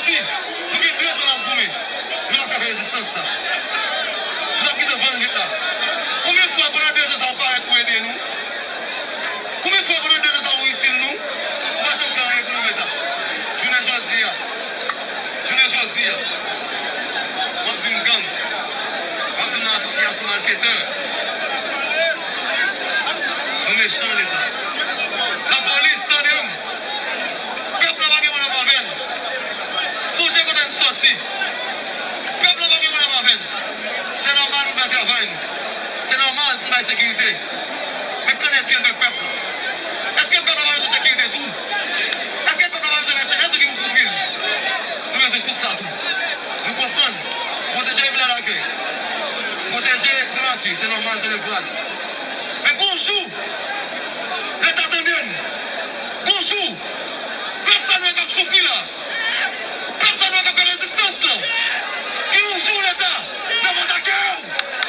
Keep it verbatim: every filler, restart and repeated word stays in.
Nou gen de zan n ap goumen. Nou ap fè rezistans sa. Nou ap kite vann ret la. Konbyen fwa pandan de zan sa ou parèt pou ede nou? Konbyen fwa pandan de zan sa ou itil nou? Ou pa janm fè anyen pou nou ret la. Jounen jodi a, jounen jodi a, w ap di m gang, w ap di m nan asosyasyon malfetè. Nou mechan Leta. Lapolis, tande m. Pèp la pa gen pwoblèm avè n. Sonje kote n soti. Pèp la pa gen pwoblèm avè n. Se nòmal pou n bay travay nou. Se nòmal pou n bay sekirite. Men qu'en est-il de pèp la? Èske pèp la pa bezwen sekirite tou? Èske pèp la pa bezwen mèsenè tou ki pou kouvri l? Nou bezwen tout sa tou. Nou konprann. Pwoteje Vilaj Lakèy. Pwoteje Primati, se nòmal, se levwal. Men gon jou, Leta tande n. Gon jou, pèp sa nou wè k ap soufri la. Pèp sa nou wè k ap fè rezistans lan. Gen yon jou Leta, n ap atake w.